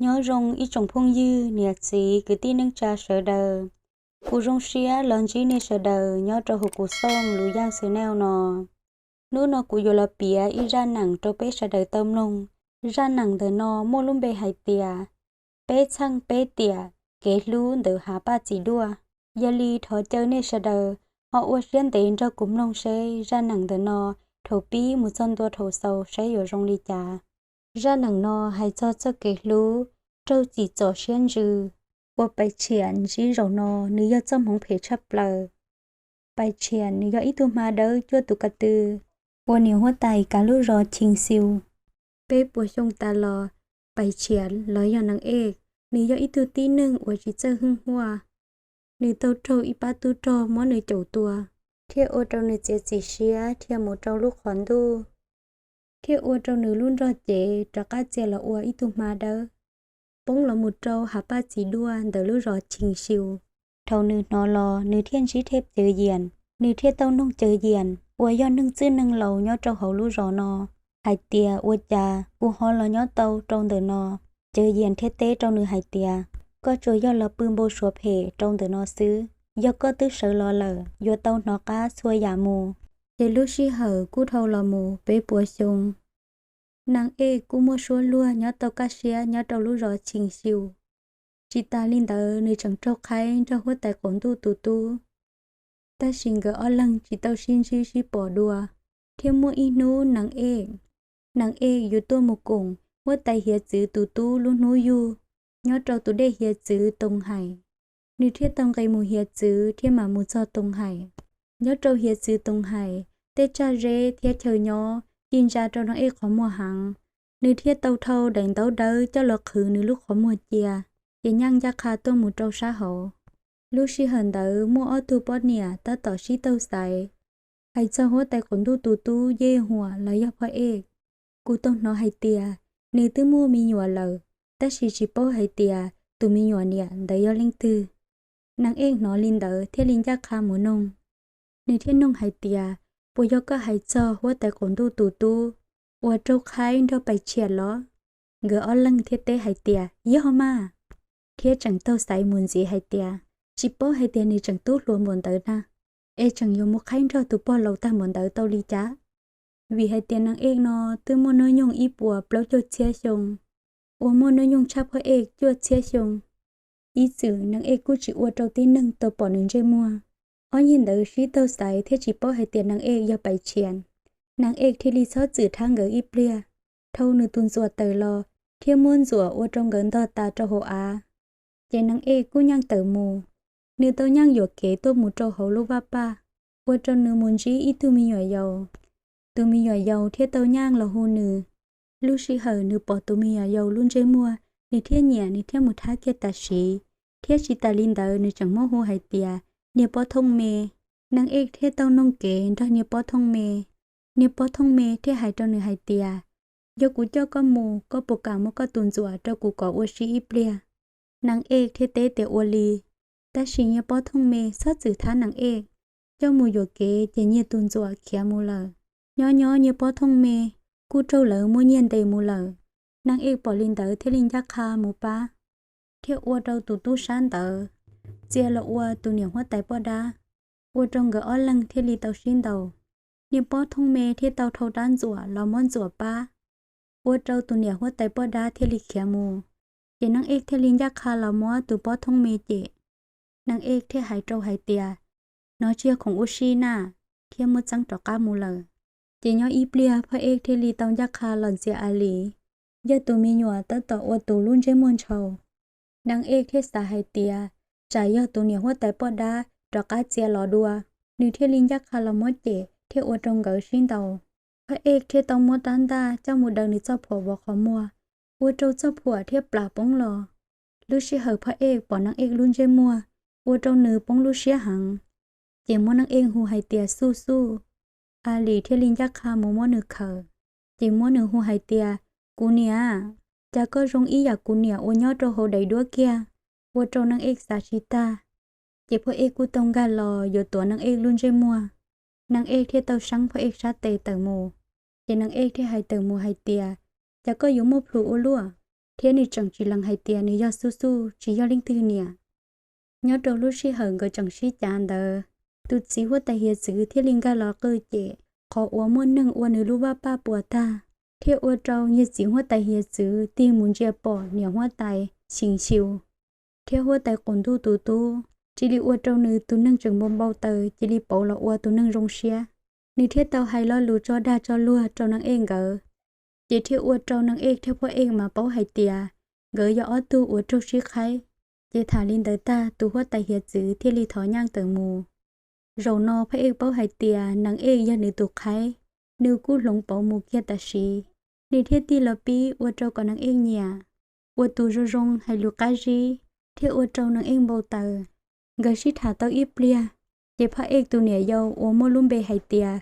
Nyob zoo ib tsoom phooj ywg, niam txiv, kwv tij neej tsa sawv daws. Kuv zoo siab los ntsib nej sawv daws nyob rau hauv kuv xooj Lus Yaj Xwm Neu no. Hnub no kuv yuav los piav ib zaj neem rau peb sawv daws tau mloog. Zaj neem ntawm no muaj lub npe hais tias peb txheej peb tiam kev hlub ntawm Hav Paj Txim Duaj. Yog li thov caw nej sawv daws ho ua siab ntev nrog kuv mloog seb zaj neem ntawm no thaum pib mus txog ntua thaum xaus seb yuav zoo li cas. Zaj neem no hais txog txoj kev hlub raug tsim txom siab ntsws uas Pais Tshiam ntsib zaum no nws yog txoj hmoov phem tshaj plaws. Pais Tshiam nws yog ib tug hma dawb cuaj tus ko tw uas niam huab tais kav lub zos Chim Xiu. Peb puas xyoo tas los, Pais Tshiam los yog Nees Ej, nws yog ib tug tib neeg uas tsis txawj hwj huaj. Nws tau raug ib pab tub rog muab nws caum tua, thiaj ua rau nws txiav txim siab dhia mus rau lub qhov ntuj, thiaj ua rau nws lub nrog cev rov qab txia los ua ib tug hma dawb, poob los mus rau Hav Paj Txim Duaj ntawm lub zos Chim Xiu. Thaum nws hnov los nws thiaj ntsib thej Cawv Yias, nws thiaj tau noog Cawv Yias uas yog neeg txwj neeg laus nyob rau hauv lub zos no hais tias ua cas kuv ho los nyob tau rau ntawm no. Cawv Yias thiaj teb rau nws hais tias koj tsuas yog los pw npau suav phem rau ntawm no xwb, yog koj twb sawv los lawm yuav tau hnov qab txhua yam mus. Ces lub sij hawm kuj dhau los mus peb puas xyoo, Nees Ej kuj muaj suab luag nyob tau kaj siab nyob rau lub zos Chim Xiu. Tsis tas li ntawd nws tseem raug qhaib nrog huab tais qaum ntuj tus tub. Tab sis nkawd ob leeg tsis tau sib ntsib sib pom dua, thiab muaj ib hnub Nees Ej, Nees Ej yuav tuaj mus koom huab tais hiav txwv tus tub lub hnub yug nyob rau tus dej hiav txwv Toos Hais. Nws thiaj tau nqis mus hiav txwv thiab mam mus txog Toos Hais. Nyob rau hiav txwv Toos Hais, tej tsaj zeb thiab chaw nyob ci ntsa rau Nees Ej qhov muag heev. Nws thiaj tau dhau daim ntaub dawb coj los qhwv nws lub qhov muag cia, ces nyaj ncaj qha tuaj mus rau sab hauv. Lub sij hawm ntawd muaj ob tug poj niam tab tom sib taug xaiv, hais txog huab tais qaum ntuj tus tub Yej Huam los yog Phoj Ej. Kuv tau hnov hais tias nws twb muaj me nyuam lawm, tab sis tsis paub hais tias tus me nyuam niam ntawd yog leej twg. Nees Ej hnov li ntawd thiaj li ncaj qha mus noog. Nws thiaj noog hais tias puas yog koj hais txog huab tais qaum ntuj tus tub uas raug qhaib nrog Pais Tshiam los? Nkawd ob leeg thiaj teb hais tias yog mas, thiab tseem taug xaiv mus ntxiv hais tias tsis paub hais tias nws tseem tub hluas npaum ntawd na, es tseem yuav mus qhaib nrog tus pog laus tag npaum ntawd tau li cas? Vim hais tias Nees Ej no twb muaj hnub nyoog ib puas plaub caug txhiab xyoo, uas muaj hnub nyoog tshaj Phoj Ej cuaj txhiab xyoo. Ib txwm Nees Ej kuj tsis ua rau tib neeg tau pom nws ntsej muag. Ob niag ntawd sib taug xaiv thiab tsis paub hais tias Nees Ej yog Pais Tshiam. Nees Ej thiaj li txhob txwm thab nkawd ib pliag, dhau nws tus ntxuam tawm los thiab muab ntxuam ua rau nkawd ntog tas rau hauv av. Ces Nees Ej kuj nyaj tawm mus. Nws tau nyaj yuam kev tuaj mus rau hauv lub vaj paj, ua rau nws mus ntsib ib tug me nyuam yaus. Tus me nyuam yaus thiaj tau nyaj los hu nws. Lub sij hawm nws pom tus me nyuam yaus lub ntsej muag, nws thiaj nyiam, nws thiaj mus thab kiag tam sim, thiab tsis tas li ntawd nws tseem muab hu hais tias niag Pob Thooj Me. Nees Ej thiaj tau noog kev nrog niag Pob Thooj Me. Niag Pob Thooj Me thiaj hais rau nws hais tias yog kuv coj koj mus, koj puas kam muab koj tus ntxuam rau kuv kov ua si ib pliag? Nees Ej thiaj teb tias ua li. Tab sis niag Pob Thooj Me txhob txwm thab Nees Ej, coj mus yuam kev ces nyiag tus ntxuam khiav mus lawm. Nyob nyob niag Pob Thooj Me kuj raug lawv muab nyiag ntes mus lawm. Nees Ej pom li ntawd thiaj li ncaj qha mus pab, thiaj ua rau tus tub sab ntawd txia los ua tus niam huab tais poj dab, ua rau nkawd ob leeg thiaj li tau sib ntaus. Niag Pob Thooj Me thiaj tau dhau rab ntxuam los muab ntxuam pab, ua rau tus niam huab tais poj dab thiaj li khiav mus. Ces Nees Ej thiaj li ncaj qha los muab tus Pob Thooj Me cem. Nees Ej thiaj hais rau hais tias hnov tsis yog khoom ua si na, thiab muab txeeb rov qab mus lawm. Ces nyob ib pliag Phoj Ej thiaj li tau ncaj qha los ntxias A Lis, yog tus me nyuam tab tom ua tus lub ntsej muag ntshaus. Nees Ej thiaj xav hais tias tsam yog tus niam huab tais poj dab rov qab txia los dua, nws thiaj li ncaj qha los muab cem thiaj ua rau nkawd sib ntaus. Phoj Ej thiaj tau muab rab ntaj coj mus daws nws txoj phuam vov qhov muag, ua rau txoj phuam thiaj plam poob los. Lub sij hawm Phoj Ej pom Nees Ej lub ntsej muag, ua rau nws poob lub siab heev, ces muab Nees Ej hu hais tias Xuj Xuj. A Lis thiaj li ncaj qha mus muab nws khawm, ces muab nws hu hais tias kuv niam, cas koj zoo ib yam kuv niam uas nyob rau hauv daim duab kiag. Ua rau Nees Ej xav tsis tag, ces Phoj Ej kuj tau nkag los yuav tuav Nees Ej lub ntsej muag. Nees Ej thiaj tau seeb Phoj Ej sab tes tawm mus, ces Nees Ej thiaj hais tawm mus hais tias cas koj yuav muaj plhus ua luaj. thiab nws tseem tsis lees hais tias nws yog Xub Xub tsis yog leej twg niam. Nyob rau lub sij hawm nkawd tseem sib cav ntawd, tus txiv huab tais hiav txwv thiaj li nkag los qw cem qhov uas muaj neeg ua nws lub vaj paj puas tag, thiaj ua rau niag txiv huab tais hiav txwv tig mus ntsia pom niam huab tais Xyeem Xyus thiab huab tais Qaum Ntuj tus tub, cia li ua rau nws tus neeg tseem npau npau taws cia li pauv los ua tus neeg zoo siab. Nws thiaj tau hais lo lus tso dag tso luag rau Naj Ej nkawd, ces thiaj ua rau Naj Ej thiab Phaj Ej mas paub hais tias nkawd yog ob tug uas raug sib qhaib. Ces tham li ntawd tag tus huab tais hiav txwv thiaj li thov nyaaj tawm mus. Zaum no Phaj Ej paub hais tias Naj Ej yog nws tus qhaib, nws kuj hloov pauv mus kiag tam sim. Nws thiaj tig los pib ua rau kom Naj Ej nyiam, ua tus zoo zoo hais lus qab zib, thiaj ua rau Naj Ej npau taws. Nkawd sib tham tau ib pliag, ces Phaj Ej tus niam yau uas muaj lub npe hais tias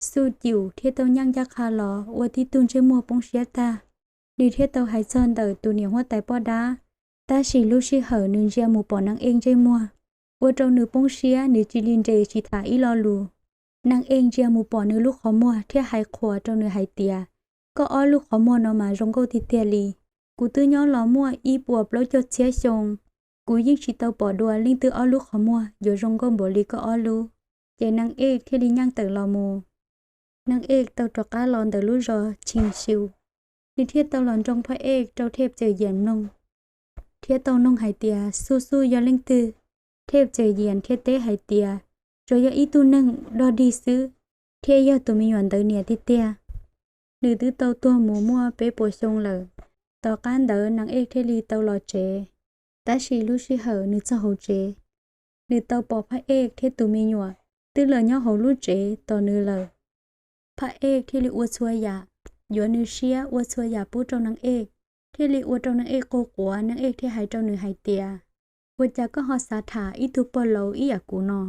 Xuj Cium thiaj tau nyaaj ncaj qha los ua tib tug ntsej muag poob siab tag. Nws thiaj tau hais txog ntawm tus niam huab tais poj dab, tab sis lub sij hawm nws ntsia mus pom Naj Ej ntsej muag, ua rau nws poob siab, nws cia li nres tsis tham ib lo lus. Naj Ej ntsia mus pom nws lub qhov muag thiaj hais qhuas rau nws hais tias, koj ob lub qhov muag no mas zoo nkauj tiag tiag li. Kuv twb nyob los muaj ib puas plaub caug txhiab xyoo, kuv yeej tsis tau pom dua leej twg ob lub qhov muag yuav zoo nkauj npaum li koj ob lub. Ces Naj Ej thiaj li nyaaj tawm los mus. Naj Ej tau rov qab los ntawm lub zos Xyeem Xyus, nws thiaj tau los nroo Phaj Ej rau Thej Txawm Yias mloog, thiab tau noog hais tias Xuj Xuj yog leej twg. Thej Txawm Yias thiaj teb hais tias, tsuas yog ib tug neeg dog dig xwb, thiab yog tus me nyuam ntawd niam tiag tiag. Nws twb tau tuag mus muaj peb puas xyoo lawm. Tom qab ntawd Naj Ej thiaj li tau los tsev, tab sis lub sij hawm nws txog hauv tsev, nws tau pom Phaj Ej thiab tus me nyuam twb los nyob hauv lub tsev tos nws lawm. Phaj Ej thiaj li ua txhua yam, yuav nws siab ua txhua yam pub rau Naj Ej, thiaj li ua rau Naj Ej quaj quav. Naj Ej thiaj hais rau nws hais tias, ua cas koj ho xav tham ib tug pog laus ib yam kuv no?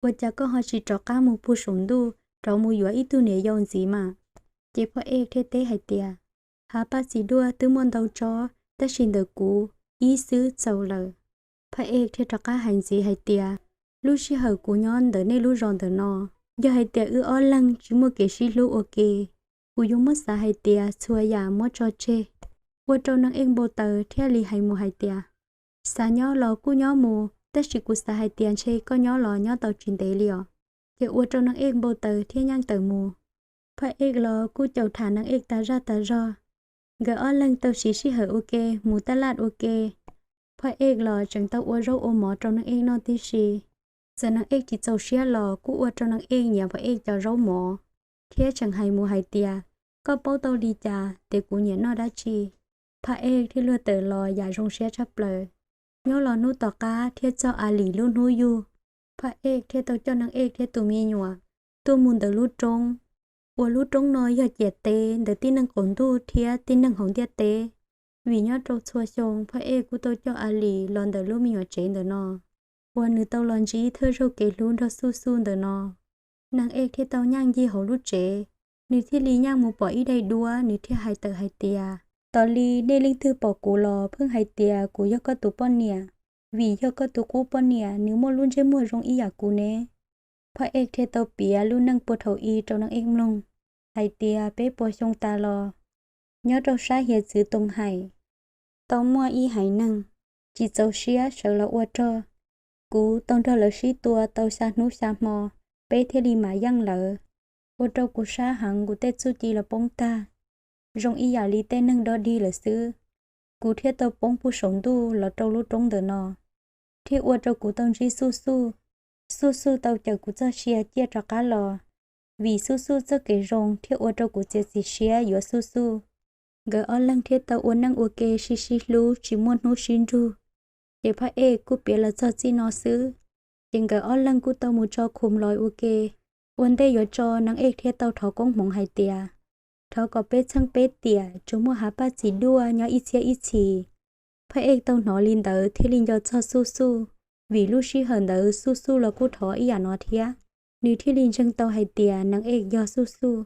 Ua cas koj ho tsis rov qab mus puag saum ntuj rov mus yuav ib tug niam yau ntxiv mas? Ces Phaj Ej thiaj teb hais tias, hav paj txiv duaj twb muaj ntau tsob, tab sis ntawm kuv ib xwb txaus lawm. Phaj Ej thiaj rov qab hais ntxiv hais tias, lub sij hawm kuv nyob ntawm nej lub zos ntawm no, yog hais tias wb ob leeg tsis muaj kev sib hlub ua ke, kuv yuav muab xav hais tias txhua yam muab tso tseg. Ua rau Naj Ej npau taws thiaj li hais mus hais tias, xav nyob los kuj nyob mus, tab sis kuv xav hais tias ntshe koj nyob los nyob tau tsis ntev li os. Ces ua rau Naj Ej npau taws thiab nyaaj tawm mus. Phaj Ej los kuj caum tham Naj Ej tas zaj tas zog. Nkawd ob leeg tau siv sij hawm ua ke, mus taj laj ua ke. Phaj Ej los tseem tau ua zaub ua mov rau Naj Ej noj tib si. Txawm Naj Ej tsis txaus siab los kuj ua rau Naj Ej nyiam Phaj Ej cov zaub mov, thiab tseem hais mus hais tias, koj paub tau li cas tias kuv nyiam noj dab tsi? Phaj Ej thiaj luag tawm los yam zoo siab tshaj plaws. Nyob los hnub tom qab thiab txog A Lis lub hnub yug, Phaj Ej thiaj tau coj Naj Ej thiab tus me nyuam tuaj mus ntawm lub roob, uas lub roob no yog ciam teb ntawm tib neeg qaum ntuj thiab tib neeg hauv ntiaj teb. Vim nyob rau txhua xyoo Phaj Ej kuj tau coj A Lis los ntawm lub me nyuam tsev ntawm no, uas nws tau los ntsib thawj zaug kev hlub nrog Xuj Xuj ntawm no. Naj Ej thiaj tau nyaaj ncig hauv lub tsev, nws thiaj li nyaaj mus pom ib daim duab, nws thiaj hais tawm hais tias, tos li nej leej twg pom kuv los pheej hais tias kuv yog koj tus poj niam, vim yog koj tus qub poj niam nws muaj lub ntsej muag zoo ib yam kuv ne. Phaj Ej thiaj tau piav lub neej puag thaum i rau Naj Ej mloog, hais tias peb puas xyoo tas los, nyob rau sab hiav txwv Toos Hais, tau muaj ib haiv neeg tsis txaus siab sawv los ua rog. Kuv tau nrog lawv sib tua tau xya hnub xya hmo, peb thiaj li mam yeej lawv. Ua rau kuv sab heev, kuv tej txuj ci los poob tag, zoo ib yam li tej neeg dog dig lawm xwb. Kuv thiaj tau poob puag saum ntuj los rau lub roob ntawm no, thiaj ua rau kuv tau ntsib Xuj Xuj. Xuj Xuj tau cawm kuv txoj sia ciaj rov qab los, vim Xuj Xuj txoj kev zoo thiaj ua rau kuv txiav txim siab yuav Xuj Xuj. Nkawd ob leeg thiaj tau ua neej ua ke sib sib hlub tsis muaj hnub sib nrug. Ces Phaj Ej kuj piav los txog txij no xwb. Ces nkawd ob leeg kuj tau mus tso khum lais ua ke. Ua ntej yuav tso, Naj Ej thiaj tau thov koob hmoov hais tias, thov kom peb txheej peb tiam tsuas muaj Hav Paj Txi Duaj nyob ib txhiab ib txhis. Phaj Ej tau hnov li ntawd thiaj li nco txog Xuj Xuj, vim lub sij hawm ntawd Xuj Xuj los kuj thov ib yam no thiab. Nws thiaj li ntseeg tau hais tias Naj Ej yog Xuj Xuj,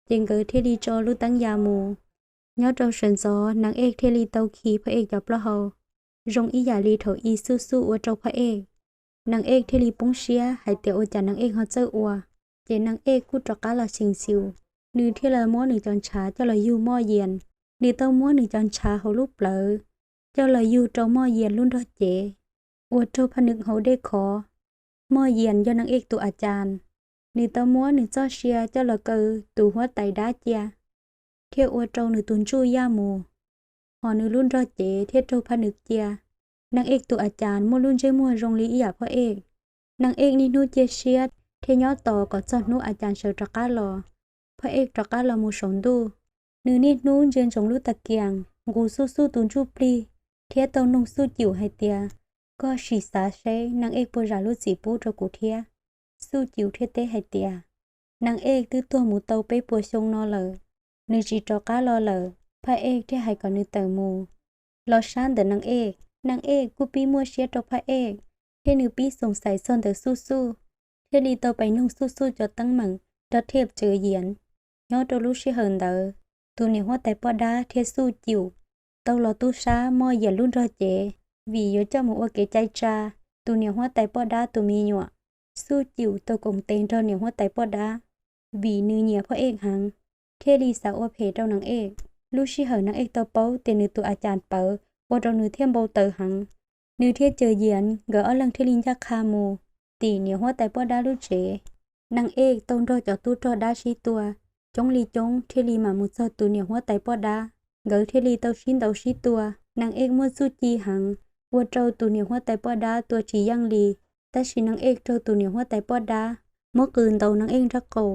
ces nkawd thiaj li tso lub teeb ya mus. Nyob rau sawv ntxov Naj Ej thiaj li tau khi Phaj Ej cov plaub hau, zoo ib yam li thaum i Xuj Xuj ua rau Phaj Ej. Naj Ej thiaj li poob siab hais tias ua cas Naj Ej ho txawj ua. Ces Naj Ej kuj rov qab los Xyeem Xyus, nws thiaj los muab nws cov ntshav coj los yug moj yias. Nws tau muab nws cov ntshav hauv lub plawv coj los yug rau Moj Yias lub nrog cev, ua raug Phaj Nwm hauv dej khov. Moj Yias yog Naj Ej tus a cas, nws tau muab nws txoj sia coj los kaw tus huab tais dab cia, thiaj ua rau nws tus ntsuj yaj mus, hos nws lub nrog cev thiaj raug Phaj Nwm cia. Naj Ej tus a cas muaj lub ntsej muag zoo li ib yam Phaj Ej. Naj Ej niaj hnub cia siab thiab nyob tos kom txog hnub a cas sawv rov qab los. Phaj Ej rov qab los mus saum ntuj, nws niaj hnub ntsia ntsoov lub tag kiag, nqus Xuj Xuj tus ntsuj plig, thiab tau noog Xuj Cium hais tias, koj sim xav seb Naj Ej puas zam lub txim pub rau kuv thiab? Xuj Cium thiaj teb hais tias, Naj Ej twb tuag mus tau peb puas xyoo no lawm, nws tsis rov qab los lawm. Phaj Ej thiaj hais kom nws tawm mus. Los sab ntawm Naj Ej, Naj Ej kuj pib muaj siab rau Phaj Ej, thiab nws pib xoom xaim txog ntawm Xuj Xuj, thiaj li tau pais noog Xuj Xuj cov teeb meem rau thiaj tsawv yias. Nyob rau lub sij hawm ntawd, tus niam huab tais poj dab thiab Xuj Cium tau los tub sab Moj Yias lub nrog cev, vim yuav coj mus ua kev cai tsa tus niam huab tais poj dab tus me nyuam. Xuj Cium tau koom tes nrog niam huab tais poj dab, vim nws nyiam Phaj Ej heev, thiaj li xav ua phem rau Naj Ej. Lub sij hawm Naj Ej tau paub tias nws tus a cas pawv, ua rau nws thiaj npau taws heev. Nws thiab Cawm Yias nkawd ob leeg thiaj li ncaj qha mus tim niam huab tais poj dab lub tsev. Naj Ej tau nrog cov tub rog dab sib tua, coob li coob thiaj li mam mus txog tus niam huab tais poj dab, nkawd thiaj li tau sib ntaus sib tua. Naj Ej muaj txuj ci heev, ua rau tus niam huab tais poj dab tua tsis yeej li. Tab sis Naj Ej raug tus niam huab tais poj dab muab qws ntaus Naj Ej nraub qaum,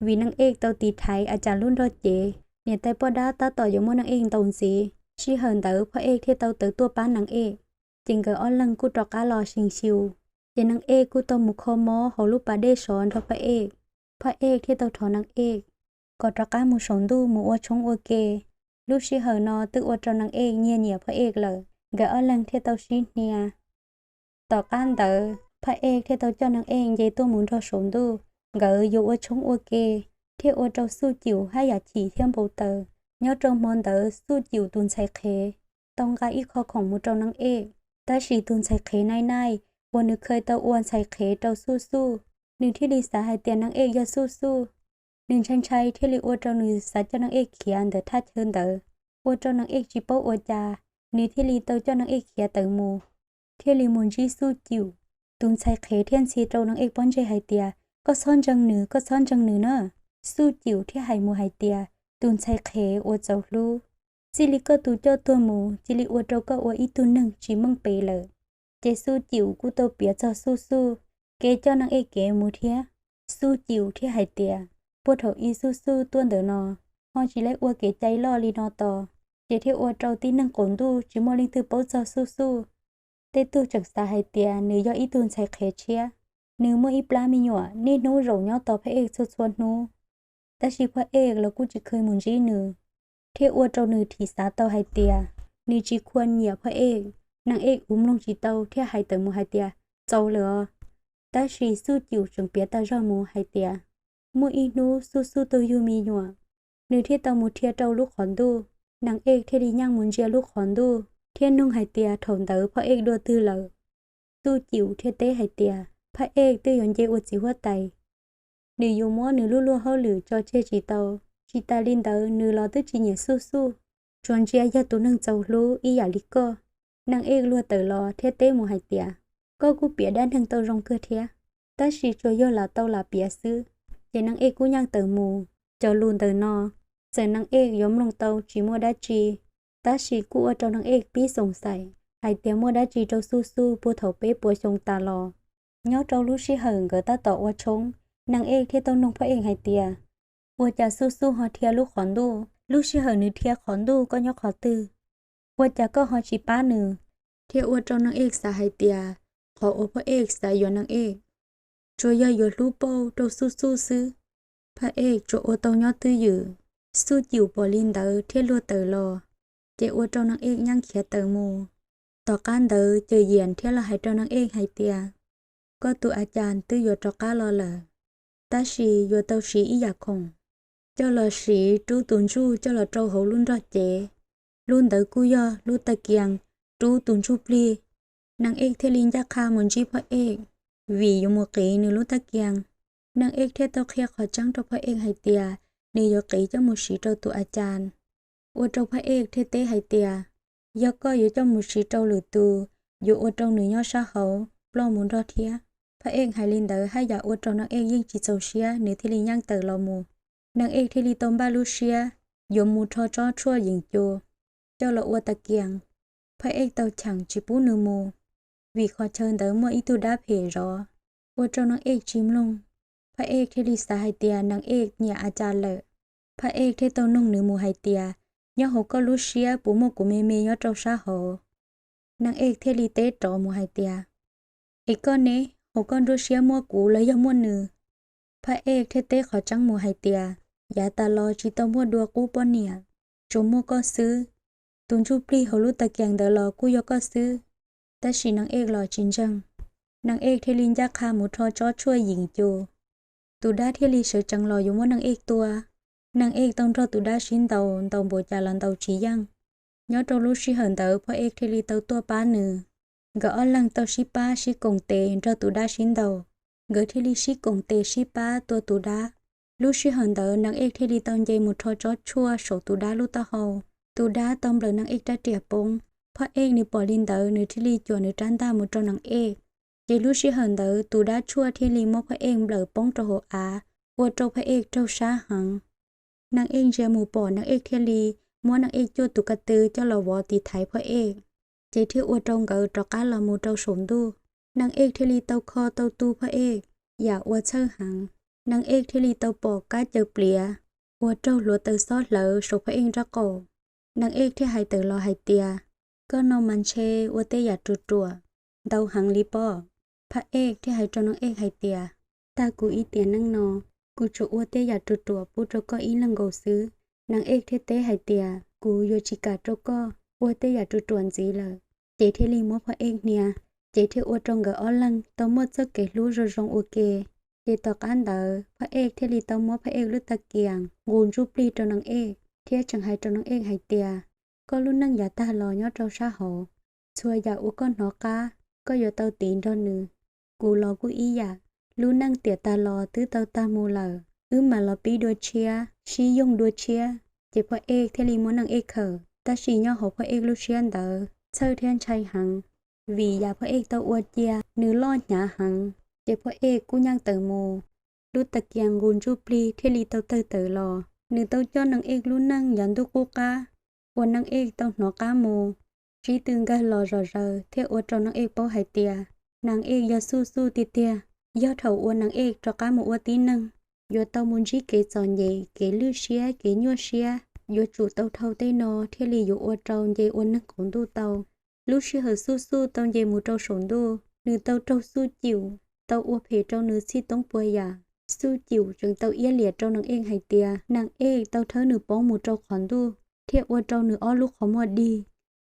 vim Naj Ej tau tiv thaiv a cas lub nrog cev. Niam tais poj dab tab tom yuav muab Naj Ej ntaus ntxiv, sij hawm ntawd Phaj Ej thiaj tau tawm tuaj pab Naj Ej, ces nkawd ob leeg kuj rov qab los seem xyu. Ces Naj Ej kuj tau mus kho mob hauv lub pas dej sov nrog Phaj Ej. Phaj Ej thiaj tau thov Naj Ej kom rov qab mus saum ntuj mus ua tshoob ua ke. Lub sij hawm no twb ua rau Naj Ej nyiag nyiam Phaj Ej lawm, nkawd ob leeg thiaj tau sib hnia. Tom qab ntawd Phaj Ej thiaj tau coj Naj Ej nce tuaj mus nrog saum ntuj, nkawd yuav ua tshoob ua ke, thiaj ua rau Xuj Cium haj yam chim thiab npau taws. Nyob rau hmo ntawd Xuj Cium tus ntxhais qhev tau nqa ib qho khoom mus rau Naj Ej, tab sis tus ntxhais qhev Naj Ej uas nws khaws tau ua ntxhais qhev rau Xuj Xuj, nws thiaj li xav hais tias Naj Ej yog Xuj Xuj. Nws ntshai ntshai thiaj li ua rau nws xav coj Naj Ej khiav ntawm thaj chaw ntawd, ua rau Naj Ej tsis paub ua cas, nws thiaj li tau coj Naj Ej khiav tawm mus, thiaj li mus ntsib Xuj Cium. Tus ntxhais qhev thiaj ntxhi rau Naj Ej pob ntseg hais tias, koj txhob ntseeg nws, koj txhob ntseeg nws na. Xuj Cium thiaj hais mus hais tias, tus ntxhais qhev uas txaus hlub, txij li koj tus coj tuag mus cia li ua rau koj ua ib tug neeg tsis meej pem lawm. Ces Xuj Cium kuj tau piav txog Xuj Xuj kev coj Naj Ej kev mus thiab. Xuj Cium thiaj hais tias, puag thaum ub Xuj Xuj tuaj ntawm no, ho tsis lawv ua kev cai loj li no tos, ces thiaj ua rau tib neeg qaum ntuj tsis muaj leej twg paub txog Xuj Xuj. Tej tug tseem xav hais tias nws yog ib tug ntxhais qhev tshiab, nws muaj ib plab me nyuam niaj hnub zaum nyob tos Phaj Ej txhua txhua hnub, tab sis Phaj Ej los kuj tsis kheev mus ntsib nws, thiaj ua rau nws thim xav tau hais tias nws tsis khuam nyiam Phaj Ej. Naj Ej uv mloog tsis tau thiaj hais tawm mus hais tias, txaus lawm os. Tab sis Xuj Cium tseem piav tag zog mus hais tias, muaj ib hnub Xuj Xuj tau yug me nyuam, nws thiaj tau mus dhia rau lub qhov ntuj. Naj Ej thiaj li nyaj mus ntsia lub qhov ntuj thiab noog hais tias thaum ntawd Phaj Ej dua twg lawm. Xuj Cium thiaj teb hais tias, Phaj Ej twb yuav nce ua txiv huab tais, nws yuav muab nws lub luag hauj lwm tso tseg tsis tau. Tsis tas li ntawd nws los twb tsis nyiam Xuj Xuj, tsuas ntsia yog tus neeg txaus hlub ib yam li koj. Naj Ej luag tawm los thiab teb mus hais tias, koj kuj piav dab neeg tau zoo kawg thiab, tab sis tsuas yog lam tau lam piav xwb. Ces Naj Ej kuj nyaj tawm mus. Cov lus ntawm no, txawm Naj Ej yuav mloog tau tsis muaj dab tsi, tab sis kuj ua rau Naj Ej pib xoom xaim hais tias muaj dab tsi rau Xuj Xuj puag thaum peb puas xyoo tas los. Nyob rau lub sij hawm nkawd tab tom ua tshoob, Naj Ej thiaj tau noog Phaj Ej hais tias, ua cas Xuj Xuj ho dhia lub qhov ntuj? Lub sij hawm nws dhia qhov ntuj koj nyob qhov twg? Ua cas koj ho tsis pab nws? Thiaj ua rau Naj Ej xav hais tias, qhov uas Phaj Ej xav yuav Naj Ej, tsuas yog yuav hlub pauj rau Xuj Xuj xwb. Phaj Ej tsuas ua tau nyob twj ywm. Xuj Cium pom li ntawd thiaj luag tawm los, ces ua rau Naj Ej nyaj khiav tawm mus. Tom qab ntawd Cawm Yias thiaj los hais rau Naj Ej hais tias, koj tus a cas twb yuav rov qab los lawm, tab sis yuav tau siv ib yam khoom coj los siv rub tus ntsuj coj los rau hauv lub nrog cev. Lub ntawd kuj yog lub tag kiag rub tus ntsuj plig. Naj Ej thiaj li ncaj qha mus ntsib Phaj Ej, vim yuav mus qiv nws lub tag kiag. Naj Ej thiaj tau qhia qhov tseeb rau Phaj Ej hais tias, nws yuav qiv coj mus siv rau tus a cas. ua rau Phaj Ej thiaj teb hais tias, yog koj yuav coj mus siv rau lwm tus, yuav ua rau nws nyob sab hauv ploj mus nrog thiab. Phaj Ej hais li ntawd haj yam ua rau Naj Ej yeej tsis txaus siab, nws thiaj li nyeej tawm los mus. Naj Ej thiaj li tau npaj lub siab yuav mus rho tsob tshuaj yeem cu coj los ua tas kias. Phaj Ej tau cheem tsis pub nws mus, vim qhov chaw ntawd muaj ib tug dab phem zov, ua rau Naj Ej tsis mloog. Phaj Ej thiaj li xav hais tias Naj Ej nyiam a cas lawm. Phaj Ej thiaj tau noog nws mus hais tias, nyob hauv koj lub siab puas muaj kuv me me nyob rau sab hauv? Naj Ej thiaj li teb rov mus hais tias, es koj ne, hauv koj nruab siab muaj kuv los yog muaj nws? Phaj Ej thiaj teb qhov tseeb mus hais tias, yav tas los tsis tau muaj dua qub poj niam, tsuas muaj koj xwb. Tus ntsuj plig hauv lub tas kias ntawd los kuj yog koj xwb. Tab sis Naj Ej los tsis ntseeg. Naj Ej thiaj li ncaj qha mus rho tsob tshuaj yeem cu. Tus dab thiaj li sawv tsees los yuav muab Naj Ej tua. Naj Ej tau nrog tus dab sib ntaus, ntaus npaum cas los ntaus tsis yeej. Nyob rau lub sij hawm ntawd Phaj Ej thiaj li tau tuaj pab nws. Nkawd ob leeg tau sib pab sib koom tes nrog tus dab sib ntaus. Nkawd thiaj li sib koom tes sib pab tua tus dab. Lub sij hawm ntawd Naj Ej thiaj li tau nce mus rho tsob tshuaj saum tus dab lub taub hau. Tus dab tau nplawm Naj Ej rab riam poob. Phaj Ej nws pom li ntawd nws thiaj li cuam nws rab ntaj mus rau Naj Ej. Ces lub sij hawm ntawd tus dab tshuaj thiaj li muab Phaj Ej nplawm poob rau hauv av, ua rau Phaj Ej raug sab heev. Naj Ej ntsia mus pom Naj Ej thiaj li muab Naj Ej cuaj tus ko tw coj los vov tiv thaiv Phaj Ej, ces thiaj ua rau nkawd rov qab los mus rau saum ntuj. Naj Ej thiaj li tau kho tau tu Phaj Ej yam ua txhawj heev. Naj Ej thiaj li tau pom kab caws pliav uas raug hluav taws xob hlawv saum Phaj Ej nraub qaum. Naj Ej thiaj hais tawm los hais tias, koj no mas ntshe ua tej yam ruam ruam ntau heev li pob. Phaj Ej thiaj hais rau Naj Ej hais tias, tag kuv ib tiam neej no, kuv tsuas ua tej yam ruam ruam pub rau koj ib leeg nkaus xwb. Naj Ej thiaj teb hais tias, kuv yuav tsis kam rau koj ua tej yam ruam ruam ntxiv lawm. Ces thiaj li muab Phaj Ej hnia, ces thiaj ua rau nkawd ob leeg tau muaj txoj kev hlub zoo zoo ua ke. Ces tom qab ntawd Phaj Ej thiaj li tau muab Phaj Ej lub tag kias nqus ntsuj plig rau Naj Ej, thiab tseem hais rau Naj Ej hais tias, koj lub neej yav tag los nyob rau sab hauv, txhua yam uas koj hnov qab, koj yuav tau tiv nrog nws. Kuv los kuj ib yam, lub neej tiam tag los twb tau tag mus lawm, wb mam los pib dua tshiab, sib yoog dua tshiab. Ces Phaj Ej thiaj li muab Naj Ej khawm, tab sis nyob hauv Phaj Ej lub siab ntawd txhawj thiab ntshai heev, vim yam Phaj Ej tau ua cia nws loj hnyav heev. Ces Phaj Ej kuj nyeej tawm mus, lub tag kias nqus ntsuj plig thiaj li tau tawg tawm los. Nws tau coj Naj Ej lub neej yav ntuj qub qab uas Naj Ej tau hnov qab mus, sib tw nkag los zom zaws thiaj ua rau Naj Ej paub hais tias Naj Ej yog Xuj Xuj tiag tiag. Yog thaum uas Naj Ej rov qab mus ua tib neeg, yuav tau mus ntsib kev txom nyem, kev lwj siab, kev nyuaj siab, yuav tsum tau dhau tej no thiaj li yuav ua rau nce ua neeg qaum ntuj tau. Lub sij hawm Xuj Xuj tau nce mus rau saum ntuj, nws tau raug Xuj Cium tau ua phem rau nws txhij toob puas yam. Xuj Cium tseem tau iab liam rau Naj Ej hais tias Naj Ej tau thawb nws poob mus rau qhov ntuj, thiaj ua rau nws ob lub qhov muag dig.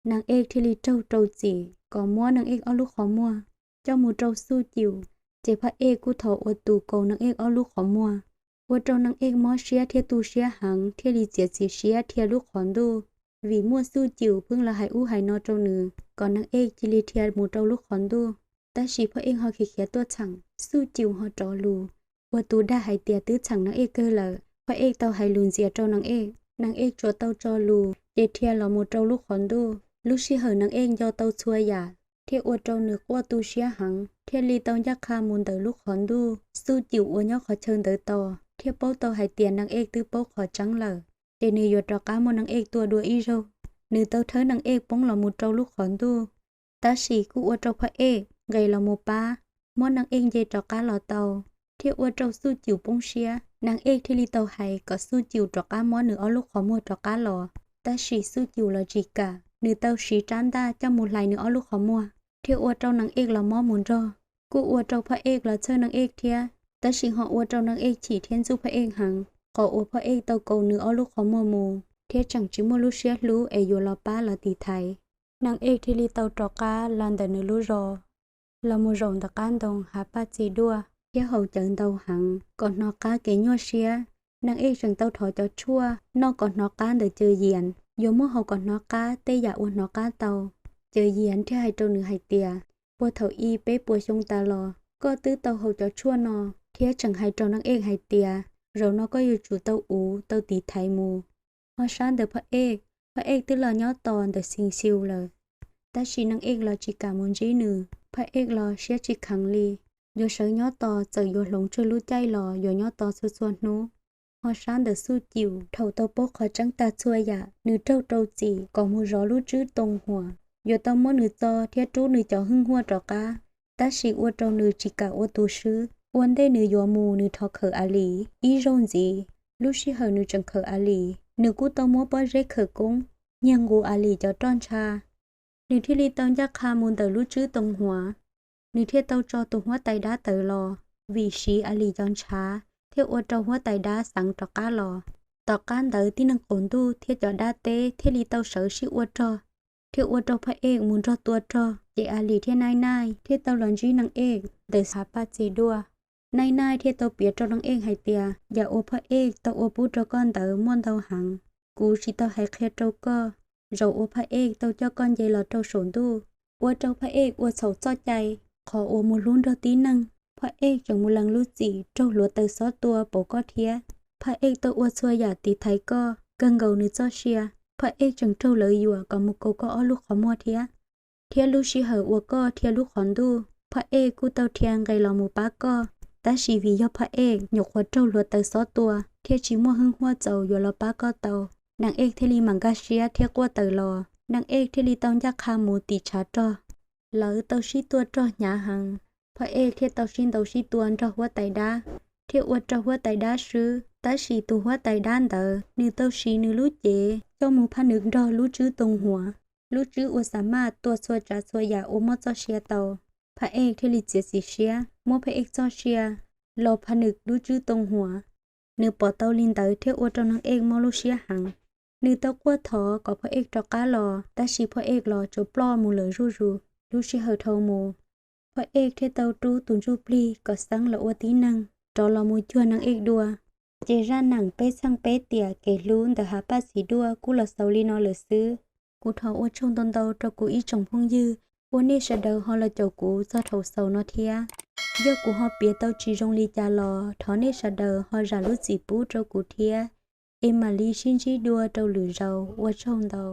Naj Ej thiaj li raug rau txim kom muab Naj Ej ob lub qhov muag coj mus rau Xuj Cium, ces Phaj Ej kuj thov ua tus kaus Naj Ej ob lub qhov muag, ua rau Naj Ej mob siab thiab tu siab heev thiaj li txiav txim siab dhia lub qhov ntuj, vim muaj Xuj Cium pheej los hais ub hais no rau nws kom Naj Ej cia li dhia mus rau lub qhov ntuj. Tab sis Phaj Ej ho khiav khiav tuaj txheem, Xuj Cium ho rov lus, ua tus dag hais tias twb txheem Naj Ej kawg lawm. Phaj Ej tau hais lus ntxias rau Naj Ej, Naj Ej tsuas tau tso lus ces dhia los mus rau lub qhov ntuj. Lub sij hawm Naj Ej nco tau txhua yam, thiaj ua rau nws quaj tu siab heev, thiaj li tau ncaj qha mus ntawm lub qhov ntuj. Xuj Cium uas nyob qhov chaw ntawd tos thiaj paub tau hais tias Naj Ej twb paub qhov tseeb lawm, ces nws yuav rov qab muab Naj Ej tua dua ib zaug. Nws tau thawb Naj Ej poob los mus rau lub qhov ntuj, tab sis kuj ua rau Phaj Ej nqes los mus pab, muab Naj Ej nce rov qab los tau, thiaj ua rau Xuj Cium poob siab. Naj Ej thiaj li tau hais kom Xuj Cium rov qab muab nws ob lub qhov muag rov qab los, tab sis Xuj Cium los tsis kam, nws tau siv rab ntaj coj mus hlais nws ob lub qhov muag, thiaj ua rau Naj Ej los mob mus nrog. Kuj ua rau Phaj Ej los txhawj Naj Ej thiab, tab sis ho ua rau Naj Ej chim thiab ntxub Phaj Ej heev, qhov uas Phaj Ej tau kaus nws ob lub qhov muag mus thiab tseem tsis muaj lub siab hlub es yuav los pab los tiv thaiv. Naj Ej thiaj li tau rov qab los ntawm nws lub zos, los mus zaum ntawm qab ntoo hav paj txi duaj thiab haus cawv ntau heev kom hnov qab kev nyuaj siab. Naj Ej tseem tau thov cov tshuaj noj kom hnov qab ntawm Caws Yias, yuav muab haus kom hnov qab tej yam uas hnov qab tau. Caws Yias thiaj hais rau nws hais tias, puag thaum ib peb puas xyoo tas los koj twb tau haus cov tshuaj no, thiab tseem hais rau Naj Ej hais tias zaum no koj yuav tsum tau uv tau tiv thaiv mus. Ho sab ntawm Phaj Ej, Phaj Ej twb los nyob tos ntawm Xees Xyus lawm, tab sis Neej Ej los tsis kam mus ntsib nws. Phaj Ej los siab tsis kheev li, yuav sawv nyob tos txawm yuav hloov tsawg lub caij los yuav nyob tos txhua txhua hnub. Ho sab ntawm Xuj Cium thaum tau paub qhov tseeb tag txhua yam, nws raug rau txim kom mus zov lub tswb Too Huam, yuav tau muab nws txo thiab rub nws cov hwj huaj rov qab. Tab sis ua rau nws tsis kam ua tus swb. Ua ntej nws yuav mus nws thov khawm A Lis ib zaug ntxiv. Lub sij hawm nws tseem khawm A Lis, nws kuj tau muab pob zeb khawm koob nyiag nqus A Lis cov roj ntsha. Nws thiaj li tau ncaj qha mus ntawm lub tswb Too Huam. Nws thiaj tau tso tus huab tais dab tawm los, vim siv A Lis cov ntshav thiaj ua rau huab tais dab xeev rov qab los. Tom qab ntawd tib neeg qaum ntuj thiab cov dab teb thiaj li tau sawv sib ua rog, thiaj ua rau Phaj Ej mus nrog tua rog, ces A Lis thiab Naij Naij thiaj tau los ntsib Neej Ej ntawm Hav Paj Txis Duaj. Naij Naij thiaj tau piav rau Neej Ej hais tias yam uas Phaj Ej tau ua pub rau koj ntawd muaj ntau heev. Kuv tsis tau hais qhia rau koj, zaum uas Phaj Ej tau coj koj nce los rau saum ntuj, ua rau Phaj Ej ua txhaum txoj cai, qhov uas mus hlub nrog tib neeg. Phaj Ej tseem mus lees lub txim raug hluav taws xob tua pauv koj thiab. Phaj Ej tau ua txhua yam tiv thaiv koj, kawg nkaus nws txoj sia. Phaj Ej tseem raug lawv yuam kom mus kaus koj ob lub qhov muag thiab. Thiab lub sij hawm uas koj dhia lub qhov ntuj, Phaj Ej kuj tau dhia nqes los mus pab koj. Tab sis vim yog Phaj Ej nyuam qhuav raug hluav taws xob tua thiaj tsis muaj hwj huaj txaus yuav los pab koj tau. Neej Ej thiaj li mam nkag siab thiab quaj tawm los. Neej Ej thiaj li tau ncaj qha mus tim tshav rog. Lawv tau sib tua rog hnyav heev, Phaj Ej thiaj tau sib ntaus sib tua nrog huab tais dab, thiaj ua rau huab tais dab swb. Tab sis tus huab tais dab ntawd nws tau siv nws lub cev coj mus phaj nws nrog lub tswb Too Huam, lub tswb uas xa maj tua txhua tsav txhua yam uas muaj txoj sia tau. Phaj Ej thiaj li txiav txim siab muab Phaj Ej txoj sia los phaj nws lub tswb Too Huam. Nws pom tau li ntawd thiaj ua rau Neej Ej mob lub siab heev. Nws tau quaj thov kom Phaj Ej rov qab los, tab sis Phaj Ej los tsuas ploj mus lawm zuj zus. Lub sij hawm dhau mus, Phaj Ej thiaj tau rub tus ntsuj plig kom xeeb los ua tib neeg rov los mus cuag Neej Ej dua. Ces zaj neem peb txheej peb tiam kev hlub ntawm Hav Paj Txis Duaj kuj los xaus li no lawm xwb. Kuv thov ua tsaug ntau ntau rau kuv ib tsoom phooj ywg uas nej sawv daws ho los caum kuv txog thaum xaus no thiab. Yog kuv ho piav tau tsis zoo li cas los thov nej sawv daws ho zam lub txim pub rau kuv thiab, es mam li sib ntsib dua rau lwm zaus. Ua tsaug ntau.